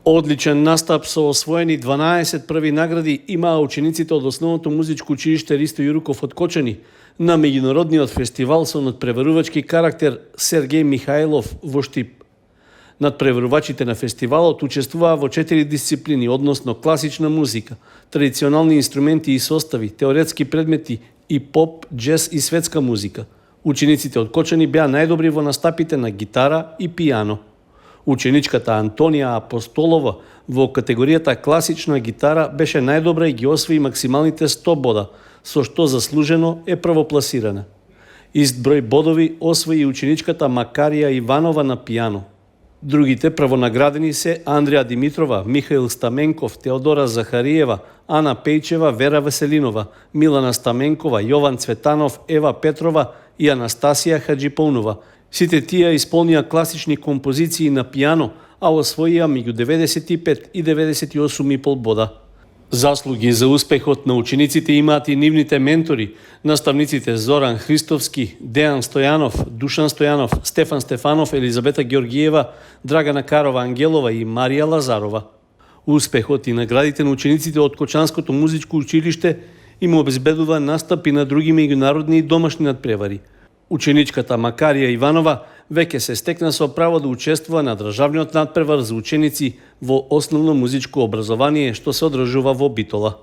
Одличен настап со освоени 12 први награди имаа учениците од Основното музичко училиште Ристо Јуруков од Кочани на меѓународниот фестивал со надпреварувачки карактер Сергеј Михајлов во Штип. Надпреварувачите на фестивалот учествуваа во 4 дисциплини, односно класична музика, традиционални инструменти и состави, теоретски предмети и поп, џез и светска музика. Учениците од Кочани беа најдобри во настапите на гитара и пијано. Ученичката Антонија Апостолова во категоријата класична гитара беше најдобра и ги освои максималните 100 бода, со што заслужено е првопласирана. Ист број бодови освои и ученичката Макарија Иванова на пијано. Другите првонаградени се Андреја Димитрова, Михаил Стаменков, Теодора Захариева, Ана Пејчева, Вера Веселинова, Милана Стаменкова, Јован Цветанов, Ева Петрова и Анастасија Хаджиполнова. Сите тие исполнија класични композиции на пијано, а освоија меѓу 95 и 98,5 бода. Заслуги за успехот на учениците имаат и нивните ментори, наставниците Зоран Христовски, Дејан Стојанов, Душан Стојанов, Стефан Стефанов, Елизабета Георгиева, Драгана Карова Ангелова и Марија Лазарова. Успехот и наградите на учениците од Кочанското музичко училиште им обезбедува настапи на други меѓународни и домашни надпревари. Ученичката Макарија Иванова веќе се стекна со право да учествува на државниот надпревар за ученици во основно музичко образование што се одржува во Битола.